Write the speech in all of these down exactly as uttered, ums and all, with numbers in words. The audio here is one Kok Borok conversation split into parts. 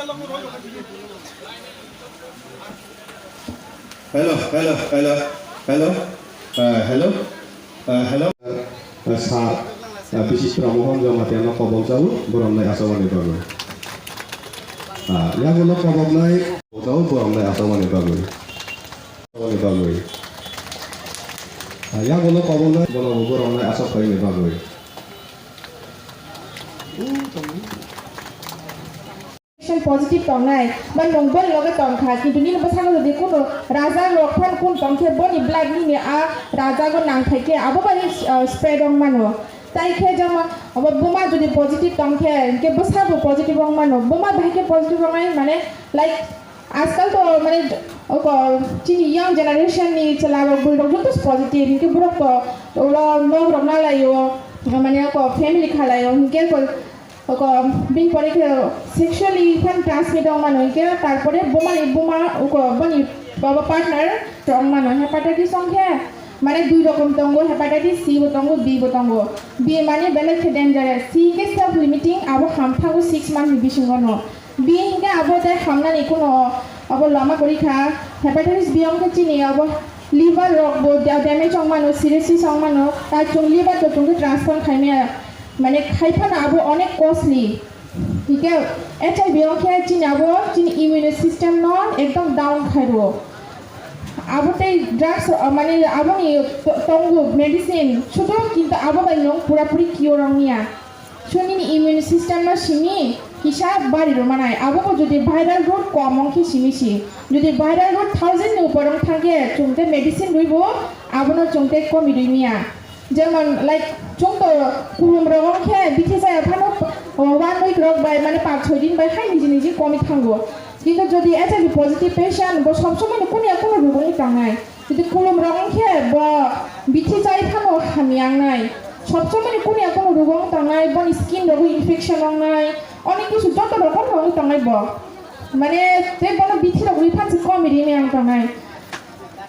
Hello, hello, hello, hello, uh, hello, uh, hello. Uh, sir, uh, Bisik Prammohon Jamatia no kobok jago, borom nai asawani bagwi. Uh, yago no kobok nai, jago, borom nai asawani bagwi. Asawani bagwi. Uh, yago no kobok nai, bono borom nai asawani bagwi. Positive tongnai, ba nwng boni loge tongkha, kintu nini bwskango jodi kuno rajak rok phan kun tongkhe, boni blood nini a rajago nangthai khe abo bai, uh, spread wng mano. Tai khe jemon obo buma jodi positive tongkhe, hinkhe bwsabo positive wng mano. Buma bai khe positive wngnai, mane, like, ajkal to, mane, oko chini young generation ni chwla rok, bwrwi rok joto positive, hinkhe borok to ulo nok rok nalaio, mane, oko family khalaio, hinkhe ko Oko bini pore khe sexually phan transmit wng mano hinkhe, tarpore bumani buma oko boni baba partner wng mano. Hepatitis wng khe mane dui rokom tongo, hepatitis C bo tongo, B bo tongo. B mane belai khe dangerous. C hinkhe self limiting, abo hamthango six month ni bisingo no. B hinkhe abo tei hamnani kuno abo lama kwrwi kha. Hepatitis B wng khe chini abo liver rok bo da-, damage wng mano, cirrhosis wng mano, ta chwng liver to chwng khe transplant khai maya. Mane khai phano abo onek costly. Hingke H I V wngkhe chini abo chini immune system no ekdom down khairo. Abo tei drugs, uh, mane aboni to-, tongo medicine sudu, kintu abo bai nwng pura puri cure wngya. So nini immune system no simi kisa bari rw manai. Abo bo jodi viral load kom wngkhe simi si. Jodi viral load thousand ni upor wng thangkhe chwng tei medicine rwi bo abono chwng tei komi rwi maya. Jemon, like, chwng to kulum rok wng khe bithi chaya phano, o, one week rok bai, mane, panch choi din bai hai niji niji komi thango. Kintu jodi H I V positive patient, bo sob somoi ni kunu ya kunu rugoni tangnai. Jodi kulum rok wng khe bo bithi chai phano hamya wngnai. Sob somoi ni kunu ya kunu rugo wng tangnai, boni skin rogo infection wngnai, onek kisu joto rokom rok wng tangnai bo. Mane, tei bono bithi rok rwi phan se komi rini wng tangnai.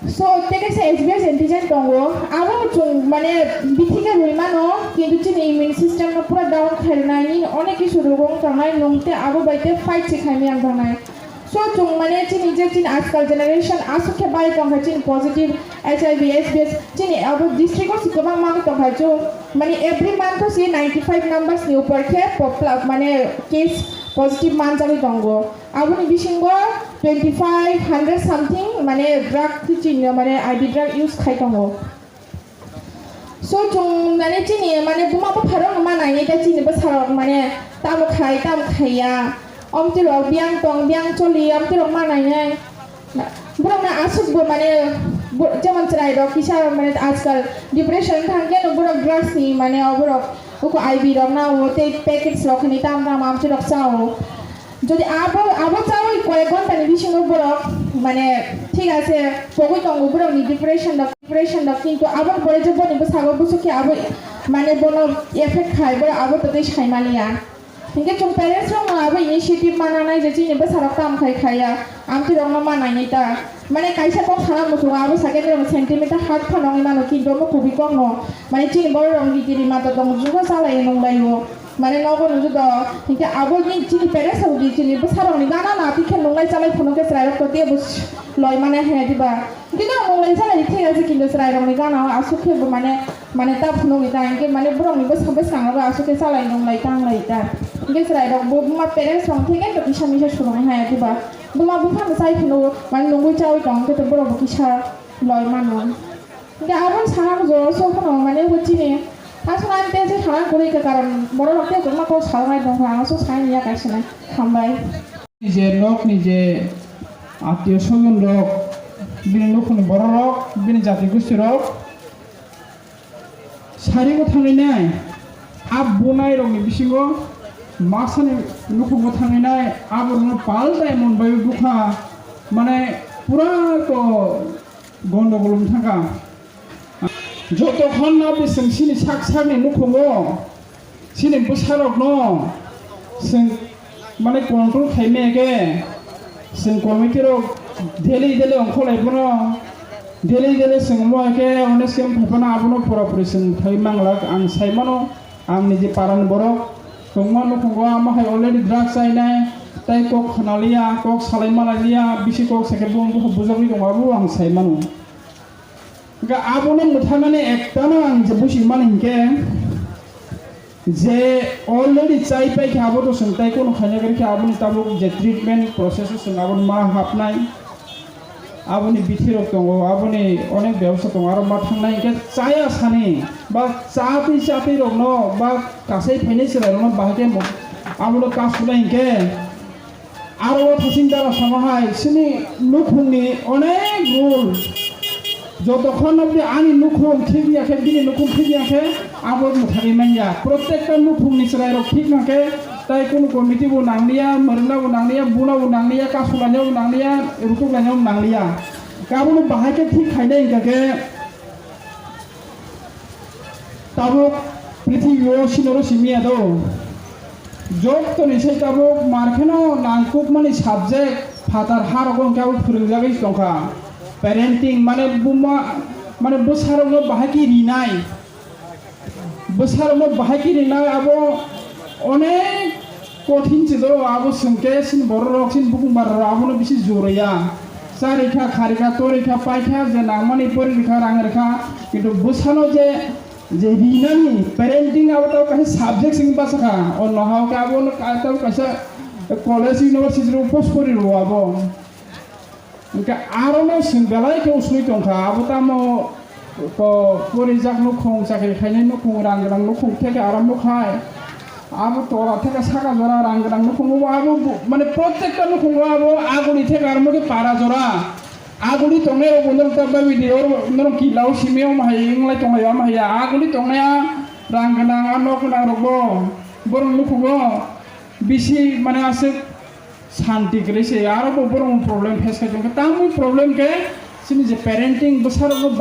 So, tei kaisa H B S antigen tongo, abo bo chwng, mane, bithi khe rwi mano, kintu chini immune system no pura down khairwnai, nini onek kisu rogo wng tangnai, nwng tei abo bai tei fight se khaimaya wng tangnai. So, chwng, mane, chini je chini ajkal generation aswk khe bai tongkha chini positive H I V, S B S, chini abo district o se kwbangma wng tongkha chwng, mane, every month o se ninety five numbers ni upor khe popla-, mane, case positive manjagwi tongo. Aboni bisingo twenty five hundred something, mane, drug teaching, mane, I V drug use khai tongo. So, chwng, mane, chini, mane, buma bupharokno ma nainai ta chini bwsarok, mane, tamo khai, tamo khaiya. Omtwi rok biyang tong, biyang choli, omtwi rok ma nainai. Borokno aswk bo, mane, bo-, jemon chwrairok kisa, mane, ajkal depression thangkhe no borok drugs ni, mane, oborok uko I V rok nao tei packets rok hinwi tam tam amtwi rok chao. Jodi abo, abo chawi koyek ghonta ni bisingo borok, mane, thik ase, pogwi tongo borokni depression rok, depression rok, kintu aboni pore je boni bwsago bwswk khe abo, mane, bono effect khai, borok abo totwi sai maliya. Hinkhe chwng parents rokno abo initiative mananai je chini bwsarok kam khai khaiya, amtwi rokno ma nainai ta. Mane, kaisa kok sana muchungo abo sakhe borok centimeter hard phano wngwi mano, kintu omo kubui kokno, mane, chini borok rok riti ri mata tongo, jugo chalai nung laio. Mane nogo nungju do, hinkhe abo ni chini parents rok di chini bwsarok ni gana na tikhe nunglai chalai phunukhe chwrairok to tebo loi mane he diba. Hinkhe no nunglai chalai thik ase, kintu chwrairok ni gana o aswk khe bo mane, mane ta phunukgwi ta hinkhe mane borok ni bwsa bwskango bo aswk khe chalai nunglai tanglai ta. Hinkhe chwrairok bo buma parents rok thik khe to kisa misa swrwng hai diba. Buma bupha no chai phunugo mane nungwi chawi tong khe to borok bo kisa loi mano. Hinkhe aboni sana bo jora so phano mane bo chini. Aswk ani tei je sana kwrwi kha karon borok rok tei kwbangma kok salnai tongkha, ang aswk sai ya kaisa nai. Hambai. Je nok ni je atio swajon rok, bini nukhungni borok rok, bini jati gosti rok sari bo thangwi nai. A bunai rok ni bisingo masani nukhungo thangwi nai, abo rokno paltai mon bai bukha, mane pura to Gondogol wng thangkha. Joto honna bising sini sak sakni nukhungo, sini bwsarokno chwng mane control khaimaya khe, chwng committee rok daily daily ongkholai bono, daily daily chwng omo hai khe onek sem phaiphano abono pura puri chwng phai manglak ang saimano. Ang niji parani borok tongma nukhungo, amo hai already drugs chainai, Tai kok khna liya, kok salai ma liya, bisi kok se khe bo bujagwi tongo, abo ang sai mano. Hwnkhe abono mwthangmani ektano ang je busi mani hinkhe, je already chai pai khe abo to chwng tai kono khaina gari khe aboni tabuk je treatment process o chwng aboni ma hapnai, aboni bithi rok tongo, aboni onek bebosta tongo, aro ma thangnai hinkhe chaya sani ba chatwi chatwi rokno ba kasai phainai chwrai rokno bahai khe mo-, abono kasunai hinkhe aro o thasing dara sama hai chini nukhungni onek rule. Jotokhon obdi ani nukhung thik ya khe, bini nukhung thik ya khe, abo mwthagwi manya. Protekta nukhungni chwrairok thik ma khe, tai kunu committee bo nangliya, mwrwkna bo nangliya, buna bo nangliya, kasulaina bo nangliya, rutuk laina bo nangliya. Abono bahai khe thik khainai hinkha khe, tabuk prithibi o sinoro simi ya do. Jottoni sai tabuk mar kheno nangkukmani subject phatar harogo hwnkhe abo phwrwngjagwi tongkha. Parenting mane buma, mane bwsarokno bahai khe rinai. Bwsarokno bahai khe rinai abo onek kothin se do, abo chwng khe chini borok rok, chini bukung bara rok abono bisi jora ya. Chari kha, khari kha, tori kha, pai kha, je nangmani pori rikha, rang rikha, kintu bwsano je, je rinani parenting abo tabo kaisa subject simi basa kha. O noha o khe abo no ka-, tabo kaisa college, university rok post pori rwo abo. Hwnkhe aro no chwng belai khe usui tongkha, abo tamo ko porijak nukhung, chakri khainai nukhung, rang gwnang nukhung theke arambo khai. Abo tora theke saka jora rang gwnang nukhung, abo bu-, mane protekta nukhungo abo aguli theke arambo khe para jora. Aguli tongnai rok bo norok ta bai video norok kilao simi omo hai wnglai tonglai omo hai ya. Aguli tongnai a rang gwnang a nok gwnang rok bo borok nukhungo bisi mane aswk santi kwrwi se, aro bo borok problem face khai tongkha. Tamni problem khe chini je parenting bwsarok no